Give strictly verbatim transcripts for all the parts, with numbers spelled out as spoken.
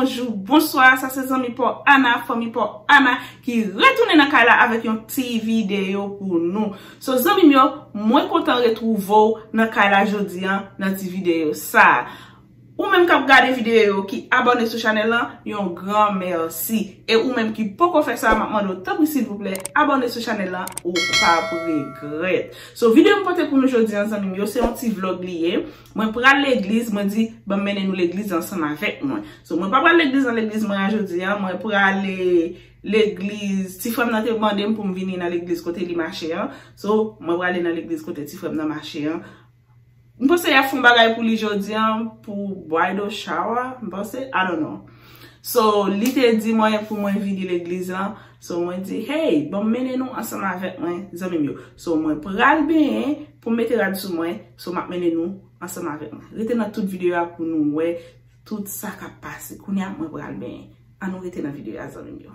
Bonjou, bonswa, sa se zanmi pa w Ana, fanmi pa w Ana ki retounen nan kay la avèk yon ti videyo pou nou. So, zanmi m yo, mwen kontan retwouve w nan kay la jodi a nan ti videyo sa a. Ou menm k ap gade videyo yo, ki abòne sou chanèl lan, yon gran mèsi. E ou menm ki poko fè sa, m ap mande w, tanpri silvouplè, abòne sou chanèl lan, ou p ap regrèt. So, videyo m pote pou nou jodi a, zanmi m yo, se yon ti vlòg li ye. Mwen pral legliz, mwen di, "Ban m mennen nou legliz ansanm avèk mwen." So, mwen pa pral legliz nan legliz mwen an jodi a, mwen prale legliz, ti frè m nan te mande m pou m vini nan legliz kote li mache an. So, mwen prale nan legliz kote ti frè m nan mache an. M panse y ap fè yon bagay pou li jodi a, pou bridal shower, m panse, I don't know. So, li te di mwen pou mwen vini legliz lan. So, mwen di, "Hey, ban m mennen nou ansanm avèk mwen, zanmi m yo." So, mwen pral benyen pou m mete rad sou mwen. So, m ap mennen nou ansanm avèk mwen. Rete nan tout videyo a pou nou wè tout sa k ap pase. Kounye a, mwen pral benyen. Ann nou rete nan videyo a, zanmi m yo.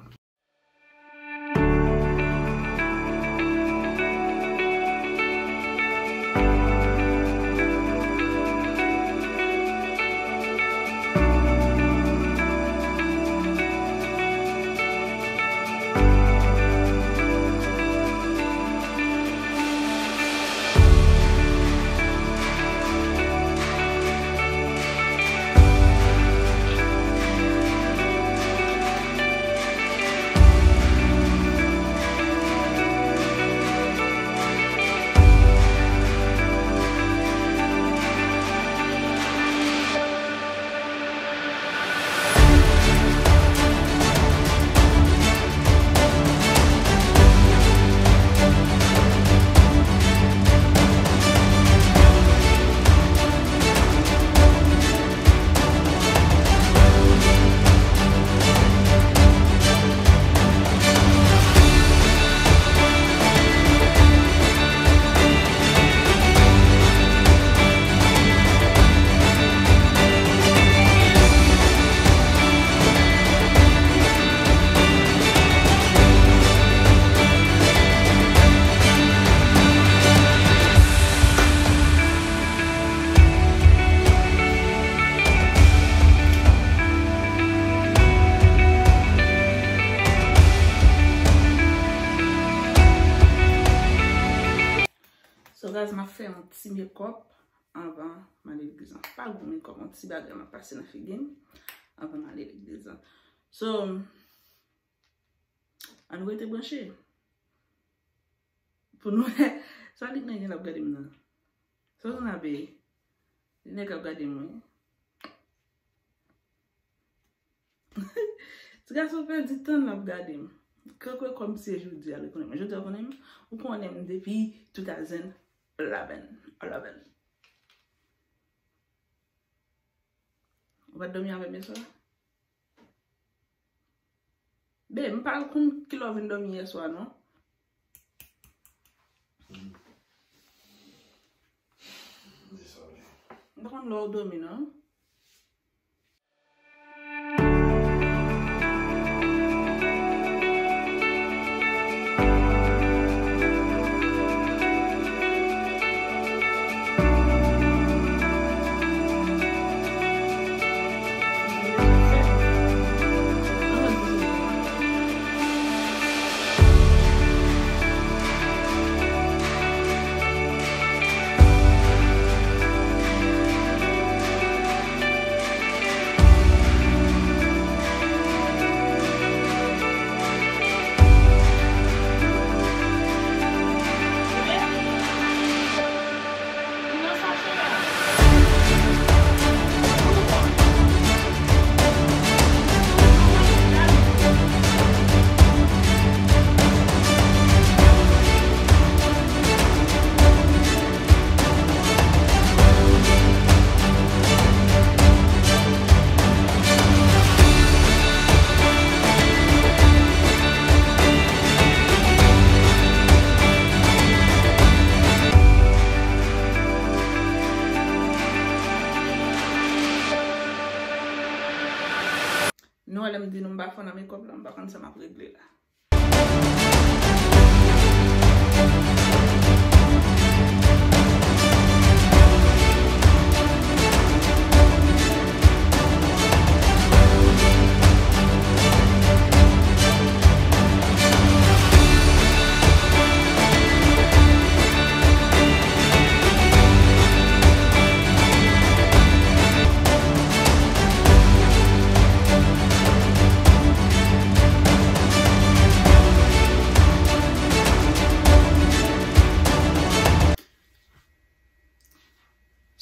So, guys, m ap fè yon ti makeup anvan m ale legliz lan. Pa gwo makeup, yon ti bagay m ap pase nan figi m anvan m ale legliz lan. So, ann rete branche pou nou wè sa nèg nan gen l ap gade m nan. Sa w konn ap ye? Li nèg ap gade m, wi. Ti gason pèdi tan l ap gade m. Kankou kòmsi se jodi a li konnen m. Jodi a w konnen m? Ou konnen m depi two thousand eleven. Eleven. Ou pa t dòmi avè m yèswa? Babe, m pa konn kilè w vin dòmi yèswa, non. M pa konn lè w dòmi, non. Nou wè lè m di nou m pa fò nan makeup la, m pa konn sa m ap regle la.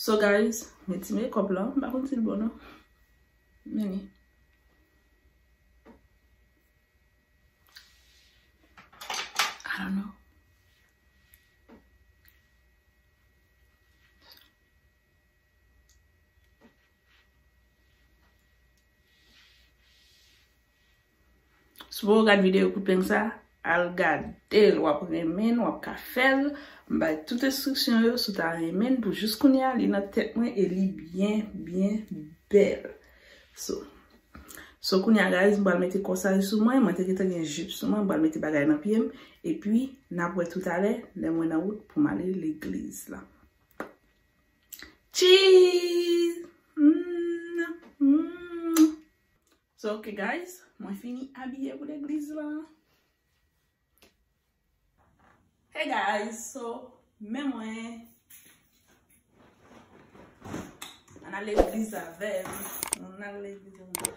So guys, men ti makeup la, m pa konn si l bon non. Men li. I don't know. Si w poko gad videyo kout peng sa, al gade l, w ap renmen l, w ap ka fè l. M bay tout enstriksyon yo, si w ta renmen l, pou jis kounye a, li nan tèt mwen e li byen, byen bèl. So, so kounye a, guys, m pral mete kòsaj sou mwen, mwen te gentan gen jip sou mwen, m pral mete bagay nan pye m, epi n ap wè toutalè, lè mwen nan wout pou m ale legliz la. Cheese! Mm, mm. So, ok, guys, mwen fini abiye pou legliz la. Hey, guys, so, men mwen. Ann al legliz avè m. Ann al legliz avè m.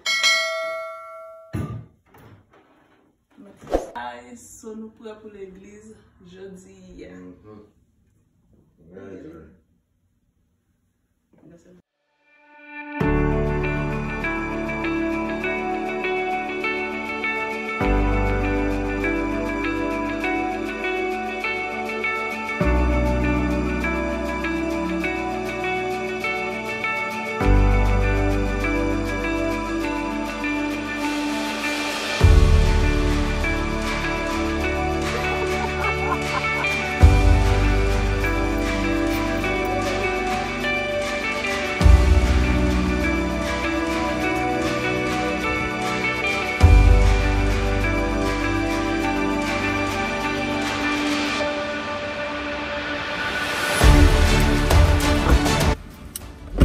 Guys, so nou prè pou legliz jodi a. Mhm. Very good.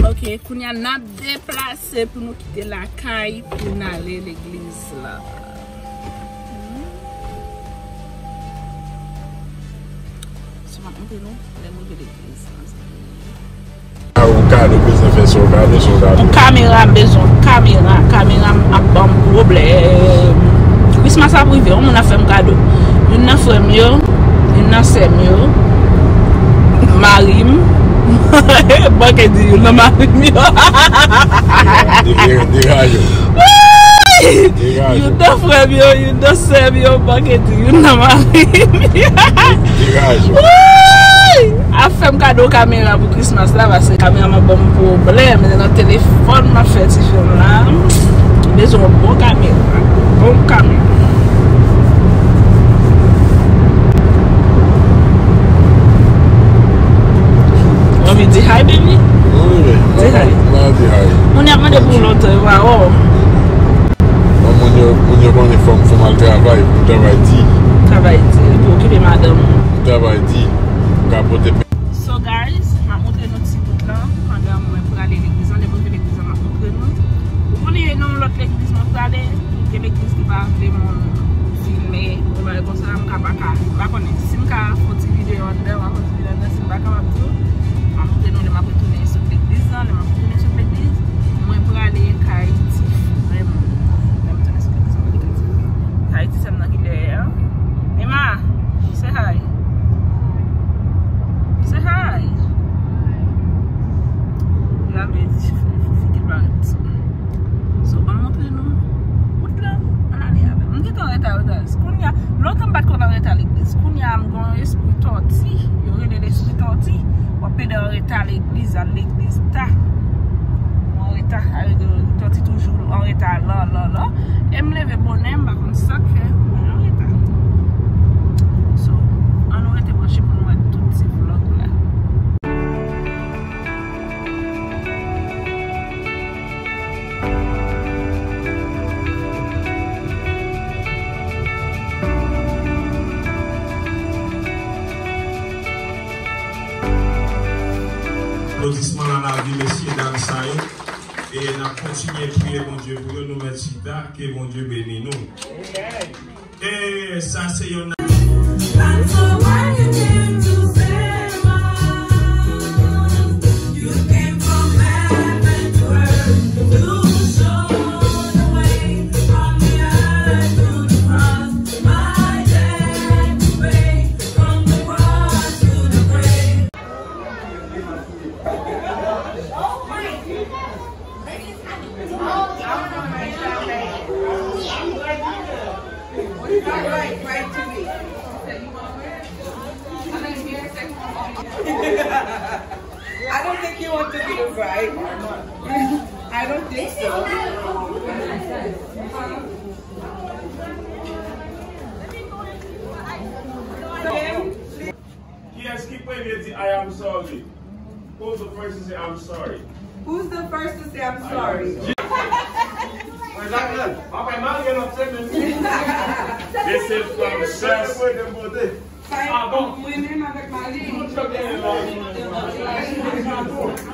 Ok, kounye a n ap deplase pou nou kite lakay pou n ale legliz la. Hmm. So, m ap montre nou lè m rive legliz la. A, yon kado bezwen fè, se yon kado, se yon kado. Yon kamera, m bezwen yon kamera. Kamera m ap ban m pwoblèm. Krismas ap rive, yon moun ap fè m kado. Youn nan frè m yo, youn nan sè m yo, mari m, manke di youn nan mari m yo. Degaje w. Youn nan frè m yo, youn nan sè m yo, manke di youn nan mari m yo. Degaje w. Ap fè m kado kamera pou Christmas la, paske kamera m ap ban m pwoblèm. Se nan telefòn m ap fè ti fim la. M bezwen yon bon kamera. Bon kamera. Ou anvi di hi, baby? Wi, wi. Di hi. M a di hi. Moun y ap mande pou lontan, yo pa wè w. Bon, moun yo, moun yo konnen fò m, fò m al travay, pou travay di. Travay di, pou okipe madanm ou. Pou travay di, pou ka pote pen. So guys, m ap montre nou ti bout lan, pandan mwen prale legliz lan, lè mwen rive legliz lan, m ap montre nou. Ou konnen nan yon lòt legliz mwen prale, gen legliz ki pa vle moun filme, yon bagay konsa, m ka pa ka, m pa konnen. Si m ka fè yon ti videyo anndan, m a fè yon ti videyo anndan, si m pa kapab tou, m a montre nou lè m ap retounen sot legliz lan, lè m ap retounen sot legliz, mwen prale kay ti frè m. Lè m tounen sot legliz, mwen prale kay ti frè m. Kay ti sè m nan ki dèyè a. Emma, say hi. Say hi. L ap vle di figi l parèt. So, ban m montre nou wout lan, ann ale avè m. M gentan anreta, anreta. Kounye a, lontan m pa t konn anreta legliz. Kounye a, m gen yon espri tòti. Yo rele l espri tòti. W ap pede anreta legliz, al legliz ta. Ou anreta, tòti toujou anreta, lan, lan, lan. E m leve bonè, m pa konn sa k fè mwen anreta. So, ann nou rete branche pou nou wè tout ti vlòg la. Aplodisman nan lavi mesye dam sa yo. E n ap kontinye priye Bondye pou yo. Nou mèt chita, ke Bondye beni nou. E sa se yon Right? I don't think so. Kiyès ki premye di "I am sorry"? Who's the first to say "I'm sorry"? Who's the first to say "I'm sorry"? This is from Sès. Ah bon? Mwen menm avèk mari.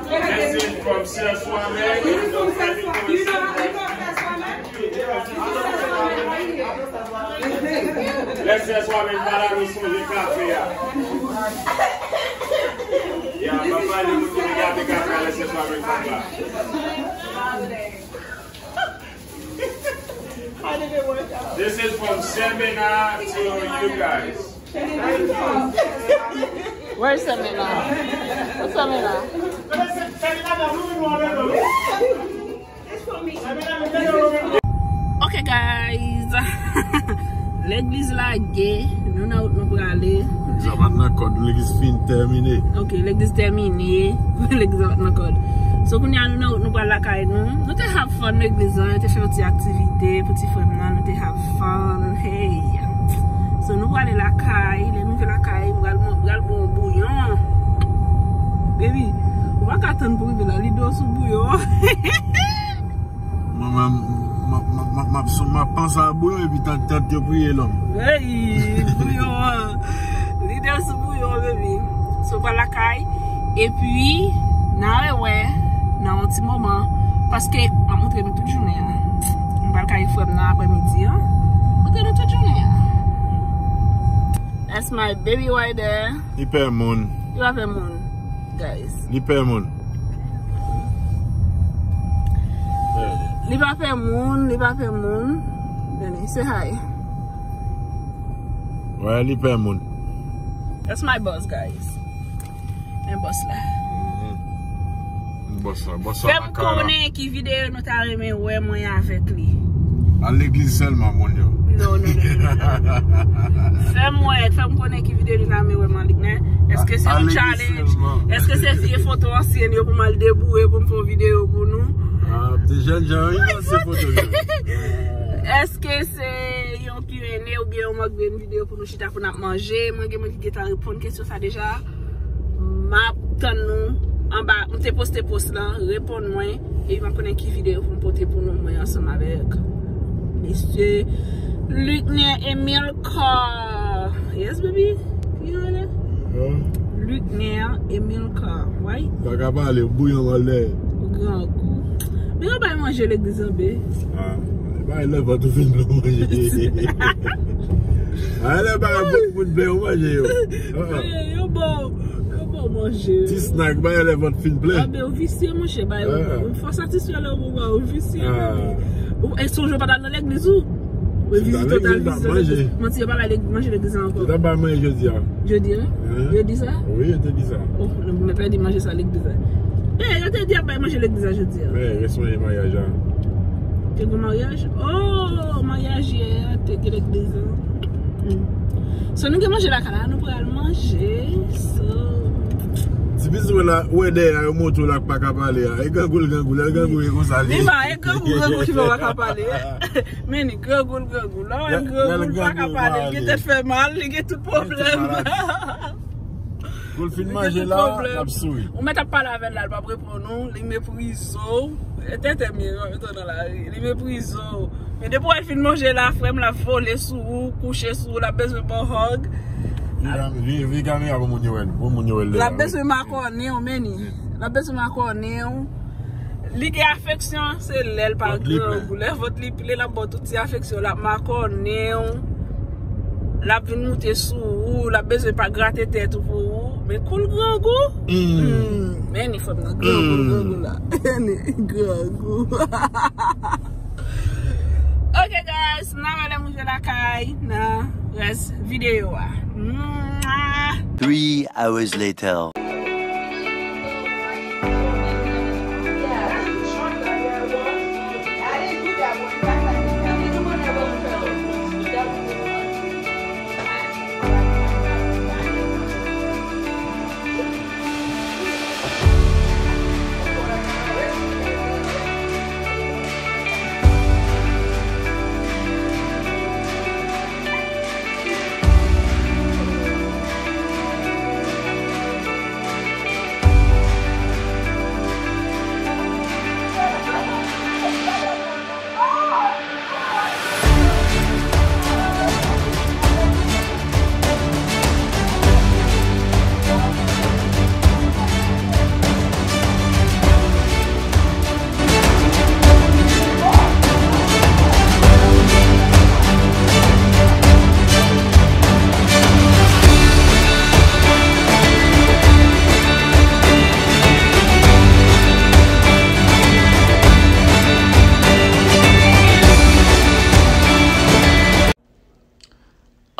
This is from Sès Wamèg. You from Sès Wa-, you know, you know Sès Wamèg? Lè Sès Wamèg pa la, nou sonje kafe a. Ya, pa pale moun ki te gate kafe a lè Sès Wamèg pa la. This is from Sè Bena to you guys. Where's Sè Bena? What's Sè Bena? Ok, guys. Legliz lage, nou nan wout nou prale. Legliz la pa t nan kòd, legliz fin tèmine. Ok, legliz tèmine. Legliz la pa t nan kòd. So, kounye a nou nan wout nou pral lakay nou. Nou te have fun legliz lan, yo te fè yon ti aktivite pou ti frè m nan, nou te have fun. Hey. So, nou prale lakay, lè nou rive lakay, m pral, m pral bwè yon bouyon. Baby, ou pa ka tann pou rive la, lide w sou bouyon. Mwen, mwen, m ap panse a bouyon epi tant, tant yo priye lòm. Hey, bouyon an. Lide sou bouyon, baby. So, pral lakay. Epi, n a rewè nan yon ti moman. Paske, m ap montre nou tout jounen an. M pral kay frè m nan aprèmidi an. Montre nou tout jounen an. That's my baby right there. Li pè moun. Li pa pè moun, guys. Li pè moun. Li pa pè moun, li pa pè moun. Vini, say hi. Wè, li pè moun. That's my boss, guys. Men boss la. Boss la, boss la. Fè m konnen ki videyo nou ta renmen wè mwen avèk li. Al legliz sèlman, moun yo. Non, non, non, non, non. Fè m wè, fè m konnen ki videyo nou ta renmen wè mwen avèk li. Èske se yon challenge? Èske se vye foto ansyen yo pou m al deboure pou m fè yon videyo pou nou? Ah, ti jèn jan, wi, ansyen foto yo. Èske se yon Q and A oubyen yon mukbang videyo pou nou chita pou n ap manje? Mwen gen moun ki gentan reponn kesyon sa deja. M ap tann nou anba. M te poste post lan, reponn mwen. Epi m ap konnen ki videyo pou m pote pou nou, mwen ansanm avèk mesye Lucner Emilcar. Yes, baby. Ki yo rele? Lucner Emilcar, right? Pa ka pale, bouyon mòlè. Grangou. Men yo bay manje legliz an be. Ah, bay lè vant ou fin plen manje. Ah, lè bay bout, bout ben yo manje yo. Ah, ah. Yo ba w, yo ba w manje. Ti snack, bay lè vant fin plen. Ah, ben, ou visye, monchè, bay ou. Ah. Fò satisfè lè ou ba ou visye, baby. Ou, e sonje w pa t al nan legliz ou? Mwen vizite w ta vizite legliz. Manti, yo pa bay manje legliz la ankò. Yo ta bay manje jodi a. Jodi a? Jodi sa? Wi, yo te di sa. Oh, mwen pèdi manje sa legliz la. Eh, yo te di y ap bay manje legliz la jodi a. Men, rès manje maryaj la. Te gen maryaj? Oh, maryaj yè a, te gen legliz la. So, nou gen manje lakay la, nou pral manje. So. Ti bizou la, wè dèyè a, yo montre w la k pa ka pale a. E grangou l grangou, lè l grangou, e konsa li ye. Li pa, e grangou, grangou ki fè w pa ka pale. Men li grangou, l grangou. Lè w wè l grangou, l pa ka pale. Li gen tèt fè mal, li gen tout pwoblèm. Kou l fin manje la, l ap souri. Ou mèt ap pale avè l la, l p ap reponn ou, li meprize w. E tenten m ye, mwen mete w nan lari. Li meprize w. Men depi w wè l fin manje la, frè m, l ap vole sou ou, kouche sou ou, l ap bezwen ba w hug. Vire, vire, vire kamera pou moun yo wè l, pou moun yo wè l. L ap bezwen makònen w, men li. L ap bezwen makònen w. Li gen afeksyon, se lè l pa grangou. Lè vant li plen, l ap ba w tout ti afeksyon, l ap makònen w. L ap vin moute sou ou, l ap bezwen pa grate tèt ou pou ou. Men kou l grangou. Hmm, men li fè m nan grangou, grangou la. Li grangou. Ok, guys, n a wè lè m rive lakay nan rès videyo a. Mwah! Three hours later.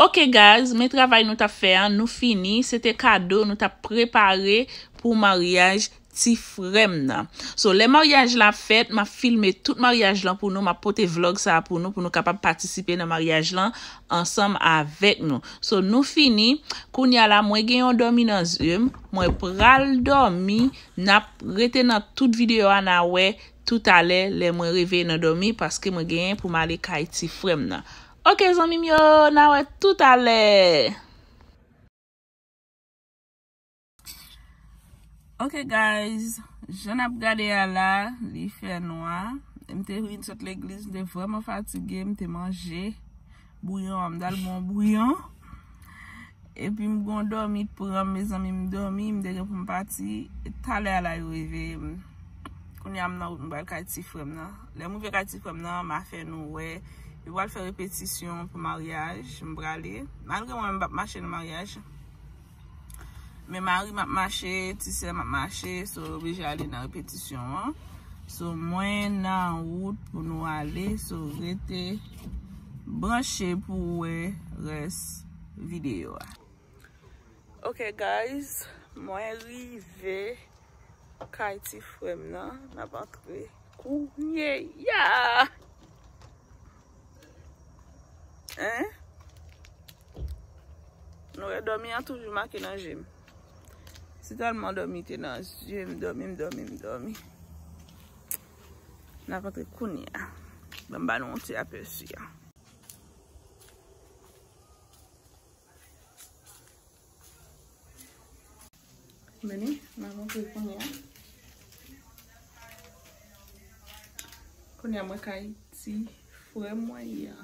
Ok guys, men travay nou t ap fè a, nou fini. Se te kado nou t ap prepare pou maryaj ti frè m nan. So, lè maryaj la ap fèt, m ap filme tout maryaj lan pou nou, m ap pote vlog sa a pou nou, pou nou kapab patisipe nan maryaj lan ansanm avèk nou. So, nou fini. Kounye a la, mwen gen yon dòmi nan zye m. Mwen pral dòmi. N ap rete nan tout videyo a, n a wè toutalè lè mwen reveye nan dòmi, paske mwen genyen pou m ale kay ti frè m nan. Ok, zanmi m yo, n a wè toutalè. Ok guys, jan n ap gade a la, li fè nwa. M te vin sot legliz, m te vrèman fatige, m te manje bouyon an, m t al bwè yon bouyon. Epi m gon dòmi t pran m, mezanmi, m dòmi, m te gen pou m pati. E talè a la yo reveye m. Kounye a m nan wout, m pral kay ti frè m nan. Lè m rive kay ti frè m nan, m a fè nou wè. Yo pral fè repetisyon pou maryaj, m prale. Malgre mwen menm m p ap mache nan maryaj. Men mari m ap mache, ti sè m ap mache, so yo oblije ale nan repetisyon an. So mwen nan wout pou nou ale, so rete branche pou w wè rès videyo a. Ok guys, mwen rive kay ti frè m nan, n ap antre kounye a. Hein? Nou wè dòmi an toujou make nan je m. Se tèlman dòmi te nan je m, dòmi, m dòmi, m dòmi. N ap antre kounye a. Ban m ba nou yon ti apèsi a. Meni, n ap antre kounye a. Kounye a mwen kay ti frè mwen ye a.